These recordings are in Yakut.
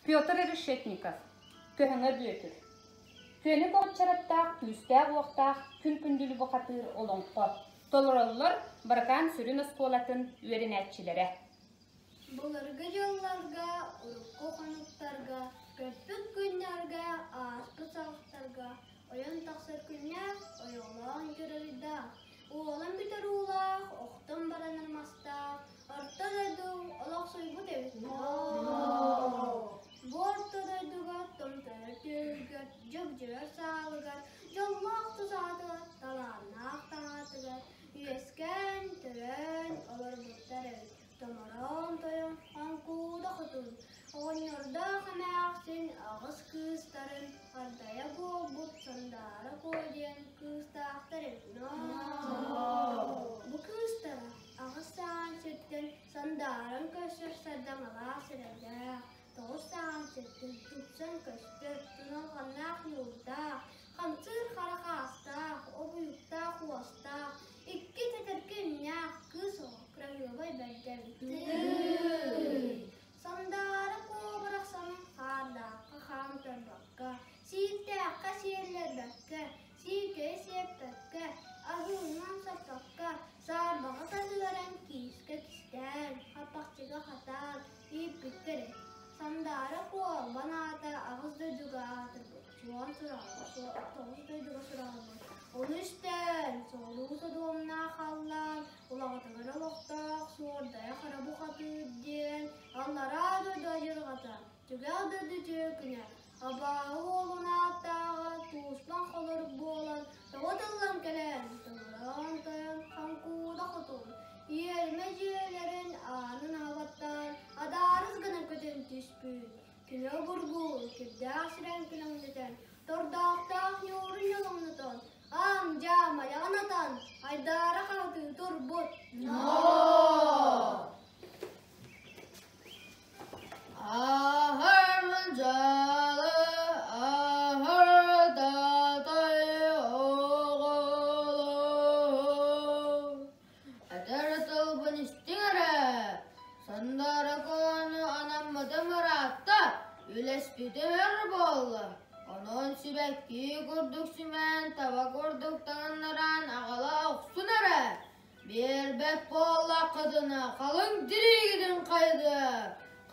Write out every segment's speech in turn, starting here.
Петр Решетников, Көһөҥө Бүөтүр. Күөнүк уочараттаах, күүстээх-уохтаах күн күндүлү бухатыыр олоҥхо. Толороллор Быракаан сүрүн оскуолатын үөрэнээччилэрэ. Былыргы дьылларга, урукку хонуктарга, көппүт күннэргэ, ааспыт саҕахтарга ойон тахсар күннээх, ойоҕолоон дьарыйдаах, уолан бүтэр уулаах, охтон баранар мастаах, Орто дойду олохсуйбут эбит. Бу орто дойдуга томтойор түөһүгэр, дьөгдьөрөр саалыгар, дьоллоох тусаатыгар, талааннаах таҥаратыгар үөскээн, төрөөн олорбуттар эбит. Томороон тойон Хоҥкууда хотун, оҕонньордоох эмээхсин аҕыс кыыстарын ардайа буолбут Сандаара Куо диэн кыыстаахтар эбит. Бу кыыстара Аҕыс саҕан сиртэн сандааран көрсөр сардаҥалаах сирэйдээх, тоҕус саҕан сиртэн тупсан көстөр туналҕаннаах ньуурдаах, хамсыыр хара хаастаах, обуйуктаах уостаах, икки тэтэркэ имнээх кыыс оҕо кыраһыабай бэрдэ эбит. Сандаара куо барахсан хаардаахха хаамтарбакка, сииктээххэ сиэллэрбэккэ, сиикэйи сиэппэккэ, аһыынан саппакка, саарбаҕа саһыаран киискэ кистээн, хаппахчыга хатаан ииппиттэр Сандаара Куо албан аата аҕыс дойдуга аатырбыт, суон сураҕа тоҕус дойдуга сураҕырбыт. Ону истэн, соҕуруу содуомнаах халлаан улаҕатыгар олохтоох Суордайа Хара Бухатыыр диэн аллараа дойду адьырҕата, түгэх дойду түөкүнэ, Абааһы уолун ааттааҕа туспан холорук буолан тоҕо тыллан кэлэн, тымыран тойон хаҥкууда хотун, иэрмэ дьиэлэрин аанын аһабаттаан адаарыс гына көтөн түспүт. Кини обургу, кирдээх сирэн күлэҥнэтэн, тордоохтоох ньуурун ньолоҥнотон, аам-дьаам айаҕын атан, айдаара хаһытыы турбут. Аһар дьалы аһардатай оҕолор, Этэр тылбын истиҥ эрэ, Сандаара Куону анаммытым ыраатта, үлэспитим өр буолла. Онон сибэкки курдук симээн, таба курдук таҥыннаран аҕала охсун эрэ. Биэрбэт буоллаххытына, халыҥ тириигитин хайытыа,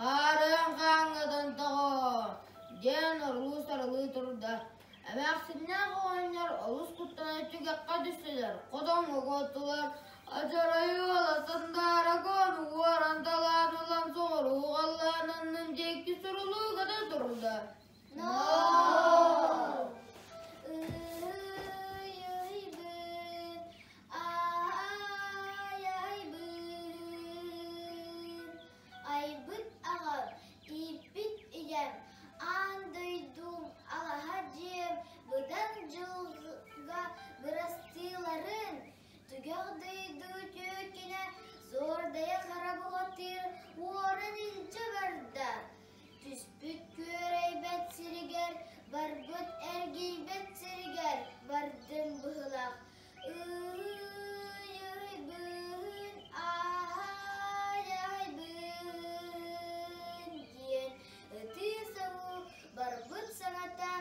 хаарыан хааҥҥытын тоҕо, диэн орулуу-сарылыы турда. Эмээхсиннээх оҕонньор олус куттана түгэххэ түстүлэр, хотоҥҥо куоттулар. Адьарай уола Сандаара Куону уоран талаан ылан соҕуруу халлаан аннын диэки сурулуу көтө турда. Ыйыйбын, Аайайбын, айбыт аҕам, ииппит ийэм, аан дойдум, алаһа дьиэм быдан дьылга бырастыыларын, түгэх дойду түөкүнэ суордайа хара бухатыыр уоран илдьэ барда. Түспүт күөрэйбэт сиригэр, барбыт эргийбэт сиригэр бардым быһылах. Ыйыйбын, аайайбын диэн ытыы-соҕуу барбыт саҥата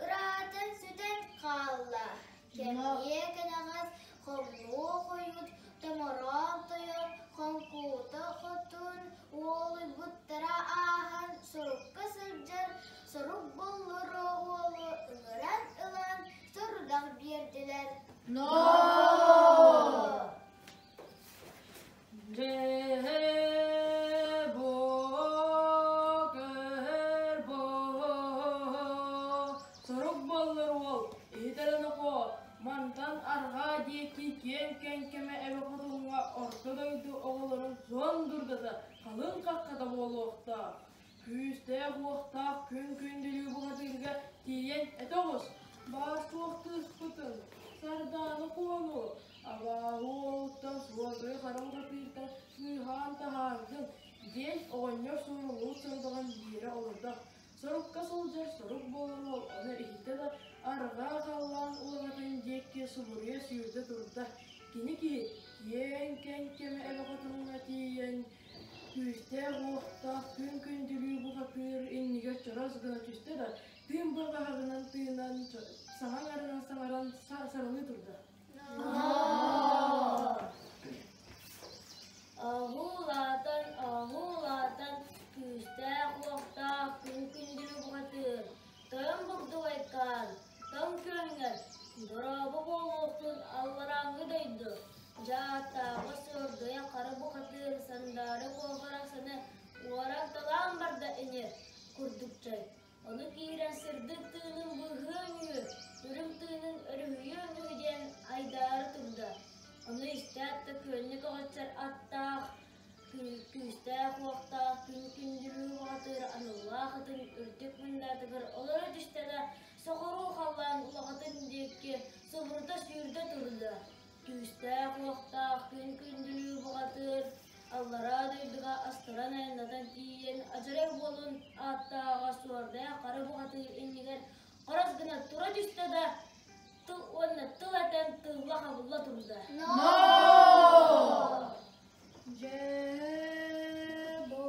ыраатан сүтэн хаалла. Кэмниэ кэнэҕэс хомнуо хойут томороон тойон хоҥкуута хотун уолуйбуттара ааһан сорукка сылдьар сорук боллоро уолу ыҥыран ылан сорудах биэрдилэр. Сорук буоллар уол, иһитэрэ нохоо, мантан арҕаа диэки киэҥ кэҥкэмэ эбэ хотуҥҥа орто дойду оҕолорун суон дурдата, халыҥ хаххата буолуохтаах. Күүстээх-уохтаах күн күндүлүү бухатыырга тиийэн этэ оҕус, баар суох кыыспытын, Сардаана Куону, абааһы уолуттан суордайы хара бухатыыртан быыһаан таһаардын, диэн оҕонньор суоруллубут сорудаҕын биэрэ олордо. Сорукка сылдьар сорук буолар уол ону иһиттэ да, арҕаа халлаан улаҕатын диэки субуруйа сүүрдэ турда. Кини киһи киэҥ кэҥкэмэ эбэ хотуҥҥа тиийэн, күүстээх-уохтаах күн күндүлүү бухатыыр иннигэр Ону киирэн сырдык тыынын быыһыаҥ үһү, үрүҥ тыынын өрүһүйүөҥ үһү диэн айдаара турда. Ону истээт да күөннүк оҕоччор аттаах, күүстээх-уохтаах күн күндүлүү бухатыыр аналлаах атын үрдүк мындаатыгар олоро түстэ да, соҕуруу халлаан улаҕатын диэки субурута сүүрдэ турда. Күүстээх-уохтаах күн күндүлүү бухатыыр аллараа дойдуга астаран айаннатан тиийэн адьарай уолун ааттааҕа суордаах хара бухатыыр иннигэр хорос гына тура түстэ да тыл уонна тыл этэн тылла-хабылла турда. Дьэ, боо,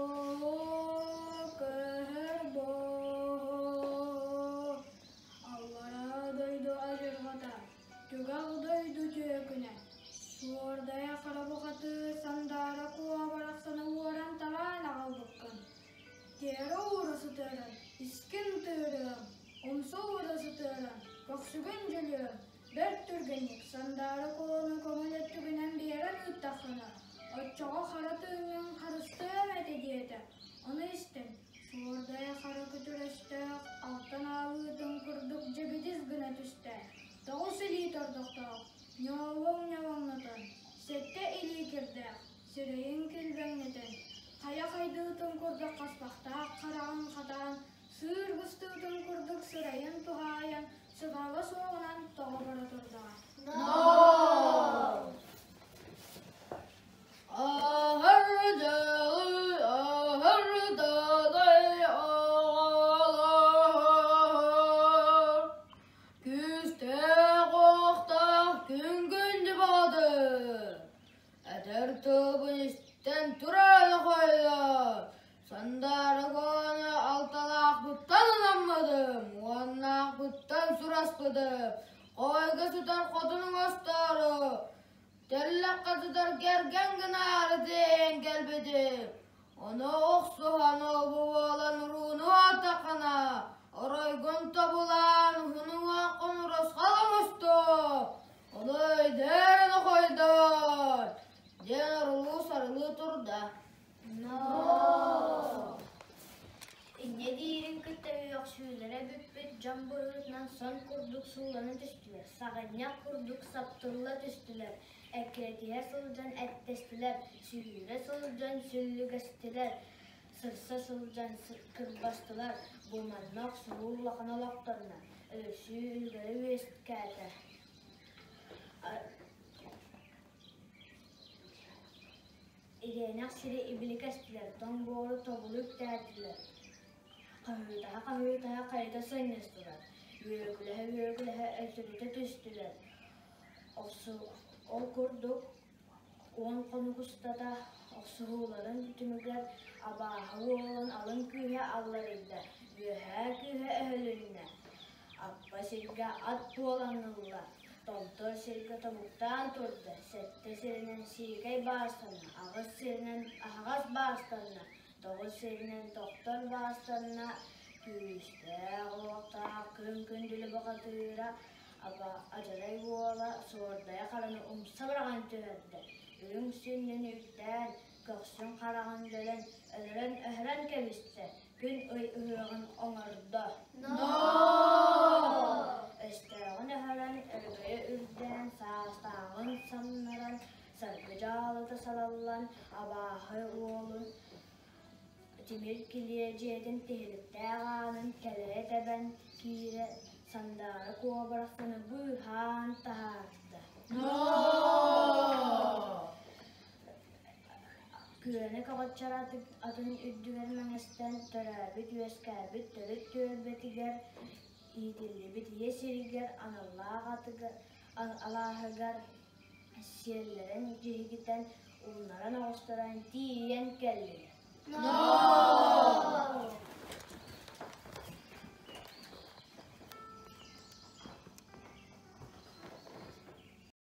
боо, аллараа дойду адьырҕата, түгэх дойду түөкүнэ, суордайа хара бухатыыр сандаара куо барахсаны уоран талаан аҕалбыккын. Тиэрэ уура сытыаран, искин тыырыам, умса уура сытыаран, көхсүгүн дьөлүөм, Бэрт түргэнник Сандаара Куону көҥүл өттүгүнэн биэрэн ыыттаххына, оччоҕо хара тыыҥҥын харыстыам этэ диэтэ. Ону истэн, суордайа хара күтүр өстөөх алтан аалыытын курдук дьигидис гына түстэ. Тоҕус илии тордохтоох, ньоолуҥ ньолоҥнотон, сэттэ илии кирдээх, сирэйин килбэҥнэтэн, хайа хайдыытын курдук хаспахтаах хараҕын хатаан, сыыр быстыытын курдук сырайын туһаайан, сыбаала суоҕунан тоҕо бара турдаҕа. Аһардадай, күүстээх уохтаах күн күндү баҕатыр. Этэр тылбын истэн туран хойдо, Сандаарыкоону алталаахпыттан ынаммытым, уоннаахпыттан сураспытым, хоойго сытар хотун оҥостоору, тэллэххэ сытар кэргэн гынаары тиэйэн кэлбитим. Ону охсуһан ол-бу буолан урууну ааттаххына, оройгун тобулаан уһун уҥуоххун урусхал оҥостуо, ону өйдөөн хойдоор, диэн орулуу-сарылыы турда. Инньэ диирин кытта үөхсүүлэрэ бүппүт дьон быһыытынан сон курдук суулана түстүлэр, саҕынньах курдук саптылла түстүлэр, эккирэтиһэ сылдьан эттэстилэр, сүүрэ сылдьан сүллүгэстилэр, сырса сылдьан кырбастылар. Бу манна охсуһуу улахан олохторуна өлөрсүү үлүгэрэ үөскээтэ. Ириэнэх сири ибили кэстилэр, тоҥ буору тобулу үктээтилэр, хаһыытаһа-хаһыытаһа хайыта сынньыстылар, үөгүлэһэ-үөгүлэһэ өлтөрүтэ түстүлэр. Ол курдук уон хонук устата охсуһууларын түмүгэр абааһы уолун алын күүһэ алларыйда, үөһээ күүһэ өһүлүннэ. Аппа сиргэ ат буолан ылла, томтор сиргэ тобуктаан турда, сэттэ сиринэн сиикэй баастанна, аҕыс сиринэн аһаҕас баастанна, тоҕус сиринэн тохтор баастанна, күүстээх уохтаах күн күндүлү бухатыыра адьарай уола суордайа хараны умса быраҕан түһэрдэ, үрүҥ сүнньүн үктээн, көхсүн хараҕын дьөлөн, өлөрөн өһөрөн кэбистэ, күн ый ыһыаҕын оҥордо. Өстөөҕүн өһөрөн, өрөгөйө үрдээн, саастааҕын самнаран, саргы дьаалыта салаллан, абааһы уолун тимир килиэ дьиэтин тиһиликтээх аанын кэлэйэ тэбэн киирэ сандаара куобарахтаны быыһаан таһаарда. Күөнэ көҕөччөр атын үрдүгэр мэҥэстэн, төрөөбүт-үөскээбит төрүт түөлбэтигэр, иитиллибит ийэ сиригэр аналлаах алааһыгар сиэллэрин дьиһигитэн, умнаран оҕустаран тиийэн кэллилэр.